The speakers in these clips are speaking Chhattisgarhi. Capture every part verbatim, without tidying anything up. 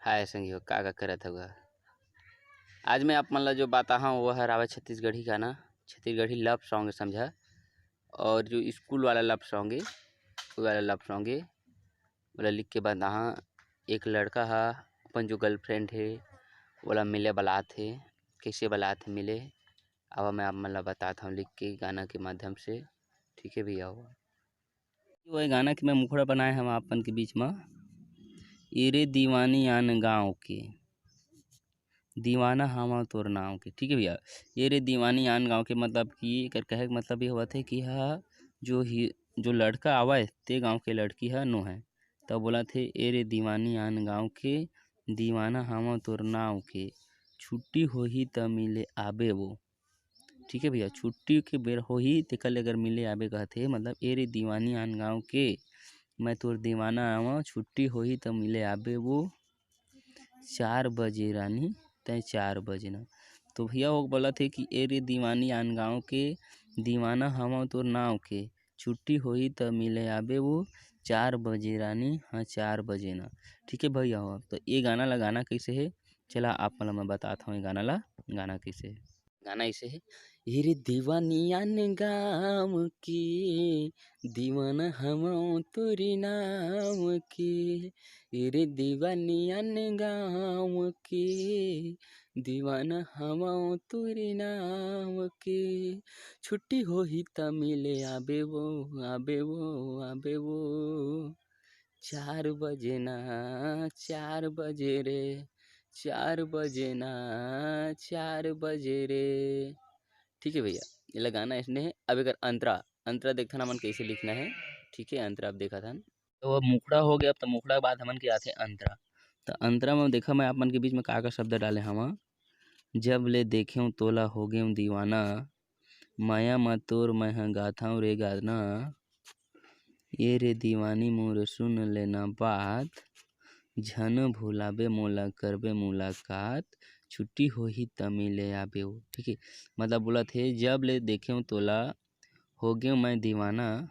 हाय संगी हो, का का करत हव? आज मैं आप मन ला जो बताहूँ वो हर आवे छत्तीसगढ़ी गाना, छत्तीसगढ़ी love song समझा। और जो स्कूल वाला love song है, वो वाला love song है, ओला लिख के बताहा। एक लड़का हा अपन जो girlfriend है, ओला मिले बलात है। कैसे बलात है मिले, आवा मैं आप मन ला बतात हूँ लिख के गाना के माध्यम से। ठीक है भैया हो, वो गाना के मैं मुखड़ा बनाए हम आप मन के बीच में। ए रे दीवानी आन गाँव के, दीवाना हवा तोर नाव के। ठीक है भैया, ए रे दीवानी आन गाँव के, मतलब कि एकर कहे के मतलब ये होवत है कि हा जो ही जो लड़का आवय ते गाँव के लड़की हा नो है, तब बोलत हे, ए रे दीवानी आन गाँव के, दीवाना हवा तोर नाव के, छुट्टी होही त मिले आबे वो। ठीक है भैया, छुट्टी के बेर होही तेकर ले अगर मिले आबे कहत हे, मतलब ए रे दीवानी आन गाँव के, मैं तोर दीवाना आवा, छुट्टी होही त मिले आबे वो। चार बजे रानी तय चार बजे ना। तो भैया वो बोलत हे कि ए रे दीवानी आन गाँव के, दीवाना हवा तोर नाव के, छुट्टी होही त मिले आबे वो चार बजे रानी, हाँ चार बजे ना। ठीक है भैया हो, तो ये गाना ला गाना कैसे है, चला आप मन ला मैं बतात हूँ ये गाना ला गाना कैसे है। गाना ऐसे है, ए रे दीवानी आन गाँव के, दीवाना हवा तोरी नाव के, ए रे दीवानी आन गाँव के, दीवाना हवा तोरी नाव के, छुट्टी होही त मिले आबे वो, आबे वो, आबे वो। चार बजे ना, चार बजे रे, चार बजे ना, चार बजे रे। ठीक है भैया, ये ला गाना इसने है। अब एकर अंतरा, अंतरा देखथन हमन कैसे लिखना है। ठीक है, अंतरा अब देखत हन। तो अब मुखड़ा हो गया, अब तो मुखड़ा के बाद हमन के आथे अंतरा। तो अंतरा में देखा मैं आप मन के बीच में का का शब्द डाले हवा। जब ले देखेंव तोला हो गेंव दीवाना, मया म तोर मैं ह गाथंव रे गाना। ए रे दीवानी मोर सुन लेना बात, झन भुलाबे मोला करबे मुलाकात, छुट्टी होही त मिले आबे वो। ठीक है, मतलब बोलत हे, जब ले देखेंव तोला हो गेंव मैं दीवाना,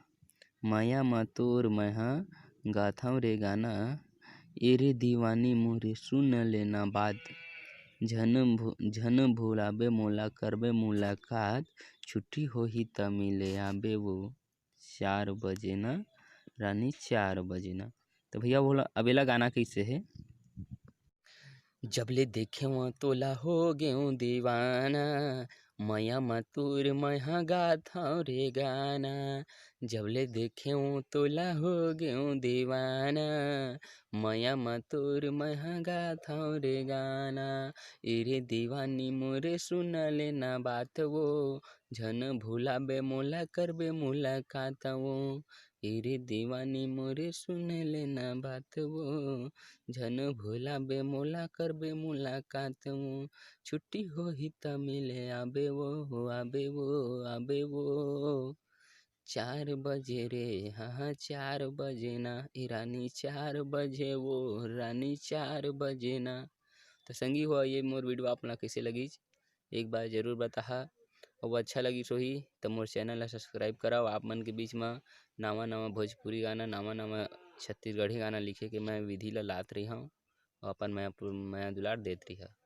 मया म तोर मैं ह गाथंव रे गाना। ए रे दीवानी मोरे सुन लेना बात, झन भु-, झन भुलाबे मोला करबे मुलाकात, छुट्टी होही त मिले आबे वो। चार बजे ना रानी चार बजे ना। तो भैया बोला, अब एला गाना कैसे है? जब ले देखेंव तोला हो गेंव दीवाना, मया म तोर मैं ह गाथंव रे गाना। जब ले देखेंव तोला हो गेंव दीवाना, मया म तोर मैं ह गाथंव रे गाना। ए रे दीवानी मोरे सुन लेना बात वो, झन भुलाबे मोला करबे मुलाकात वो। ए रे दीवानी मोरे सुन लेना बात वो, झन भुलाबे मोला करबे मुलाकात वो। छुट्टी होही त मिले आबे वो, आबे वो, आबे वो। चार बजे रे, हाँ, हाँ, चार बजे ना, ए रानी, चार बजे वो, रानी, चार बजे ना। तो संगी हो, ये मोर video आप मन ला कैसे लगिस, एक बार जरूर बताहा। अउ अच्छा लगिस होही, त मोर channel ला subscribe करव। आप मन के बीच म नावा, नावा भोजपुरी गाना, नावा, नावा छत्तीसगढ़ी गाना लिखे के मैं विधि ला लात रहिहंव, अउ अपन मया, मया दुलार देत रहिहा।